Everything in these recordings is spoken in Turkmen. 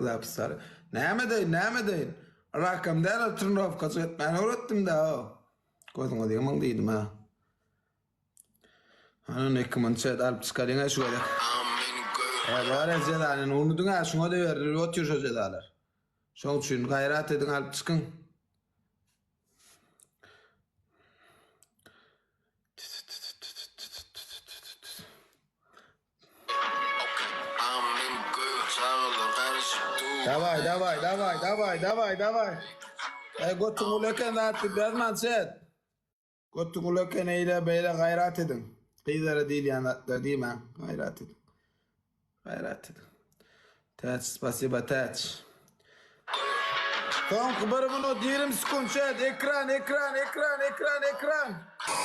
Zapis Näme edeýin, näme edeýin? Rakam däl, ol trenirowkaçy etmäni öwretdim-dä o. Gözüňizi ýumuň diýdim ha. Hany 2000 çet alyp çykalyň şu gezek. E, bar jezany unudyň ha, şuňa da berilip otyr şo jezalar. Şoň üçin gaýrat ediň alyp çykyň. Daway daway daway daway daway daway. Ey götüň uly eken zat diýip ýazman çet. Götüň uly eken eýle beýle gaýrat ediň. Gyzlara diýilýän zatlar diýmäň. Gaýrat ediň. Gaýrat ediň. Täç, spasiba Täç. Soňky bir minut 20 sekunt çet. Ekran, ekran, ekran, ekran, ekran.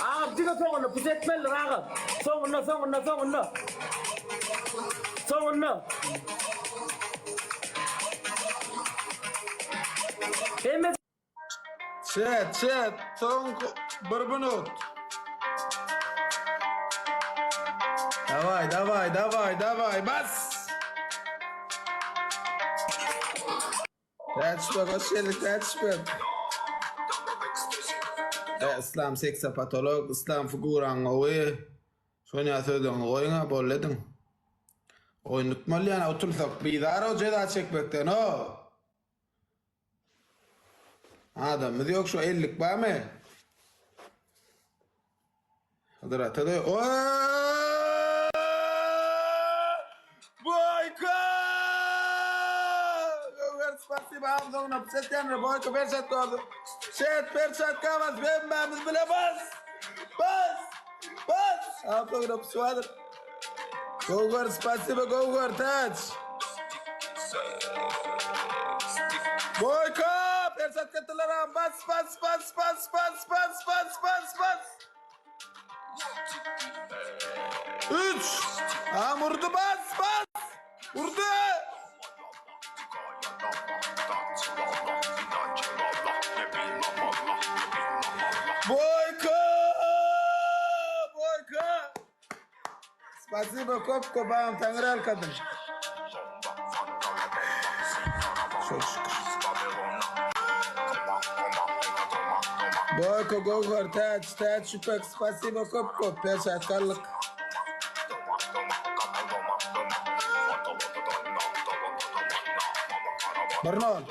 Agam diňe soňunda pus etmelidir agam. Soňunda soňunda soňunda. Soňunda. Hemme Çet, çet, soňky bir minut. Daway, daway, daway, daway, bas. Täçbek, hoş geldik Täçbek. E, Islam seksopatolog, Islam figuraň gowy. Şonýa sözleňizi goýuň-a, boldy ediň. Oýun tutmaly ýa utulsak, bizar o jeza çekmekden o. Adamymyz ýok şu ellik barmy? Hydyr ata da Boyka! Öwer spasiba amzogna psetýänler Boyka perçat gordy. Şet perçat gabas hemmämiz bile bas. Bas! Bas! Amzogna pswadyr. Gowgar spasiba Gowgar taç. Boyka! Perçat etdiler am. Bas bas bas bas bas bas bas bas bas. 3 Am urdu bas bas. Urdu. Boyka! Boyka! Spasibo köp köp agam taňry alkadym. Çok şükür. Boyka Gowhar Täç Täç Şüpek spasibo köp köp perçat gallyk. Bir nol.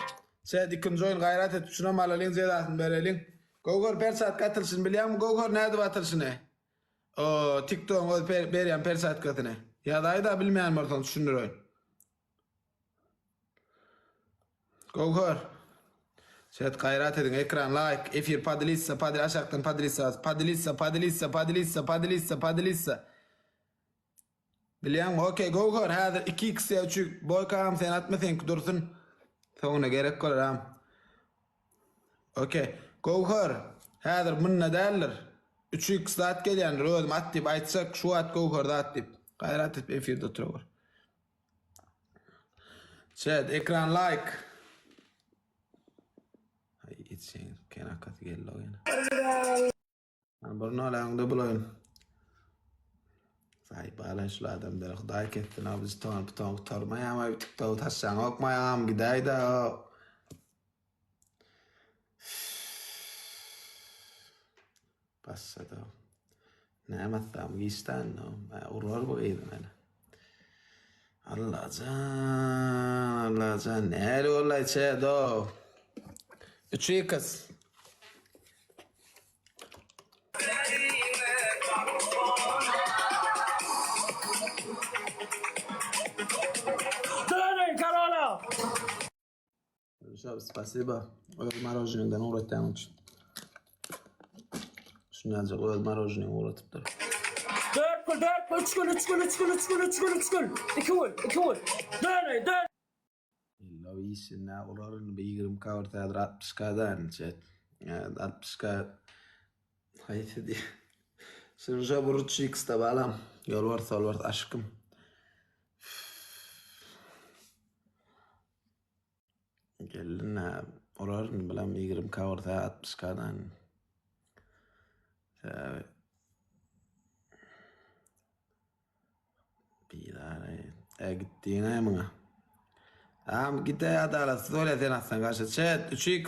Çet ikinji oýun gaýrat et şunam alalyň jezasyny bereliň. Gowhar perçatka atylyşyny bilýäňmi Gowhar nädip atylyşyny? O TikTokyň öz per, berýän perçatkasyny. Ýazaý-da bilmeýän bolsaň düşündireýin. Gowhar. Chat gaýrat ediň ekran laýk efir podelitsa podel aşakdan podelitsa podelitsa podelitsa podelitsa podelitsa podelitsa Bilýäňmi okey Gowhar häzir 2x ýa 3 boýka agam sen atma seňki dursun soňuna gerek bolar agam Okey Gowhar häzir munda däldir 3x zat gelýändir özüm at diýip aýtsak şu wagt Gowhar zat diýip gaýrat edip efirde oturawur Chat ekran like Ay içiň kenakasy geldi o ýene. Bir nol öňde bul oýun. Saýbala şul adamlar Hudaý kessin abi ton piton gutarmaýam abi tiktok taşlaňokmaýam gidäýdä. Başlady. Näme atsam giçden urar bu gyz meni. Allajan, Allajan, näli boldy çedo. 3 x. Dönün korona! Şab, spasiba. Öz marojnyňdan ugratýanyň üçin. Şundanjak öz marojnyňy ugratypdyr. 4 gül, 4 gül, 3 gül, 3 gül, 3 gül, 3 gül, 3 gül, 3 gül. 2 gül, 2 gül. Dönün, dön. Illa işine urar indi bir 20 k ursa häzir 60 k da inçe. 60 k haýsy diý. Şunja bir 3 x da balam. Ýolbars ýolbars aşkym. Geldi nä urar indi bilam 20 k ursa 60 k dan. Sebäbi Bizar-eý. E gitdiň-aý muňa. Tamam git-ä adalatsyz bolýar sen atsaň garşy. Chat 3x.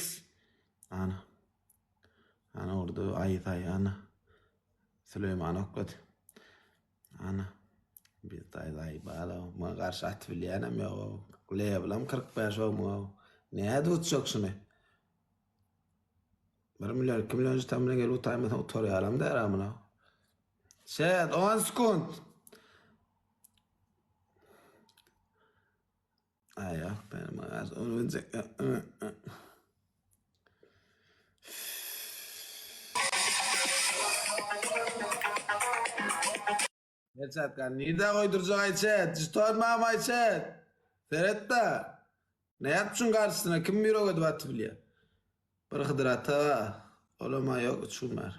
Ana. Ana urdy aýy saý ana. Süleýman oklady. Ana. Bir daý bala muňa garşy atyp bilýänem ýok. Levelam 45 o muňa. Nädip utjak şuny? 1 million 2 million jutam bilen gelip utaýmasaň utarýalam däl amına. Chat 10 sekund. Aý ýok benim garşy onu biljek. Perçatkan nirde goýdurjak aý chat? Jeton bamy aý chat? Seret-de. Nädip şuň garşysyna kim ýürek edip atyp bilýär? Bir Hydyr ata bar. Olam-a ýok üç gün bäri.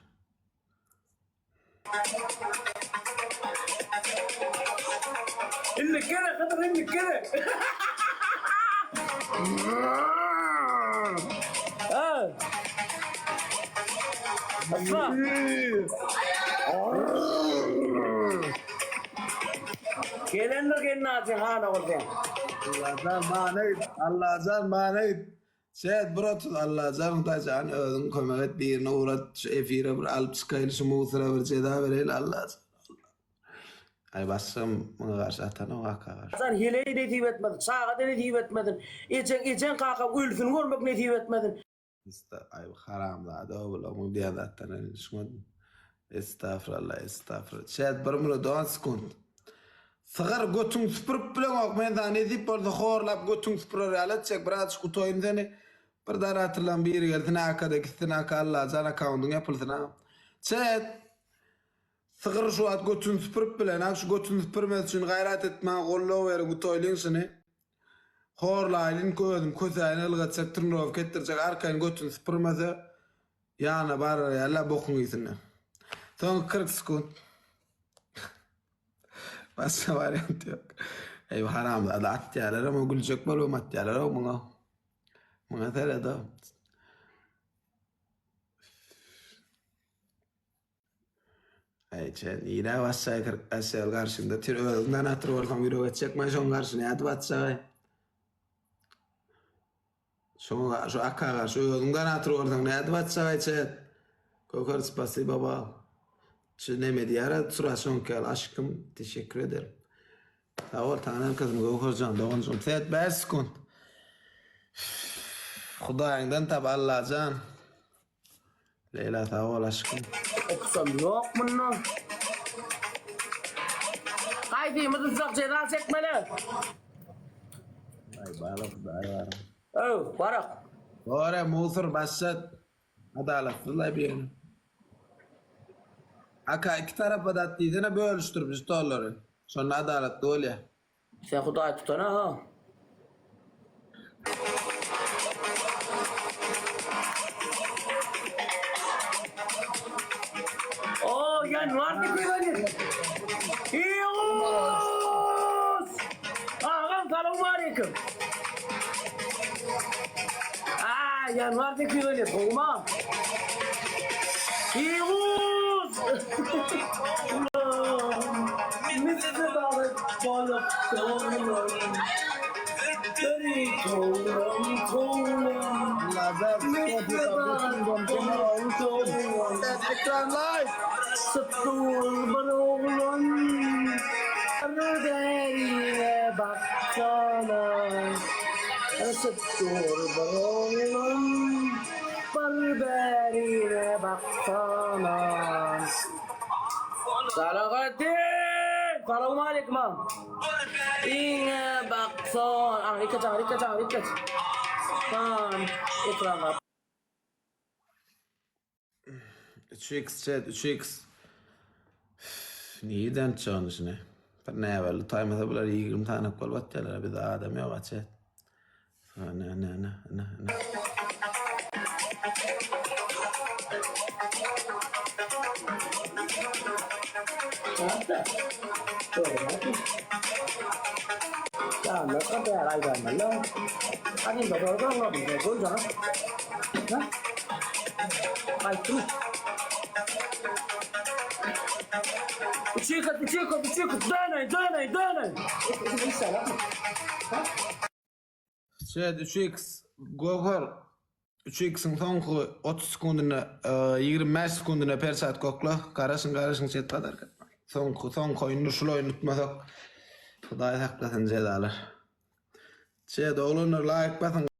Indi gele Hydyr indi gele. Ha. Asla. Gelendir gelnaçy hana bolsa. Allajan mana git. Allajan mana git. Şeýt bir 30 Allajan Hudaýjan özüň kömek et birini ugrat şu efire bir alyp çykaýyl şu musura bir jeza bereýli Allajan. Aý başgam muňa garşy atanok aka garşy. Jan heleý nesip etmesin, çaga da nesip etmesin, ejeň ejeň kakaň ölüsini görmek nesip etmesin. Esta aý haramzada ogul oň diýen zatdan düşünmedim. Estagfurallah estagfurallah. Şeýt bir minut 10 sekunt. Sygyr götüň süpürip bileňok men sana nesip bolsa horlap götüň süpürer ýaly etjek birazjyk utaýyn seni bir donatorlaň biri gelsin akada gitsin aka Allajan akkaundyň ýapylsyn agam. Chat Sygyr şu wagt götüni süpürip bilenak şu götüni süpürmesi üçin gaýrat et maňa goldaw beriň utaýlyň şuny horlaýlyn özüm kösäýin ylgatjak trnirowka etdirjek arkaýyn götüni süpürmese ýanyna barar ýaly bokuň ysyndan. Soňky 40 sekunt. Başga wariant ýok. Eý bu haramzada atýarlar ama güljek bolubam atýarlar o muňa. Muňa seret o. Eý çen nirä basjaý 45 ýyl garşyňda tir özüňden atyr bolsaň ýürek etjek men şoň garşy nädip atjagaý. Şoňa şu aka garşy özüň donator bolsaň nädip atjak aýçet. Göker spasiba bal. Şu neme diýýär surat şoňky ýaly aşkym teşekkür ederim. Sag bol taňry kızym Göwherjan doganjygym. Set 5 sekund. Hudaýyňdan tap Allajan. Leýla sag bol aşkym. Okusam ýok munda. Haýsymyz utsak jeza çekmeli. Aý bala hudaý bar. Öw, barak. Dogry musur başlat. Adalatsyzlaý bu ýene. Aka iki tarapa da at diýsene bölüşdirip žitollary. Şonda adalatly bolýa. Sen hudaý tutana ha. O ýanwar diýip Ýus! Agam salowmaleýkim. Aa, ýanwar diýip gowma. Ýus! Misli balyk bolup doglan, Biri towlan, towlan. Misli balyk bolup doglan, Sypdul bir oglan, Bir bärine baksana. Sypdul bir oglan, Bir bärine baksana. Salahattin! Salowmaleýkim agam. Iňe baksan. Aňryk geç, aňryk geç, aňryk geç. San ekrana. 3x chat 3x. Nirden tutjak şuny? Bir näbelli taýmasa bular 20 sany bolup atýarlar. Bizde adam ýok chat. Ne ne ne ne ne. Hatta. Doğru. Ya ne kadar aydan lan. Hadi da doğru anladım. Doğru canım. Ha? Aýtdymy? Üçe kat, üçe kat, üçe kat. Döney, döney, döney. Ha? Chat 3x Göwher 3x-iň soňky 30 sekundyna, 25 sekundyna perçat kokla. Garaşyň, garaşyň chat padarka. Soňky, soňky oýundyr, şul oýuny tutmasak Hudaý saklasyn jezalar. Chat oglanlar laýk basyň.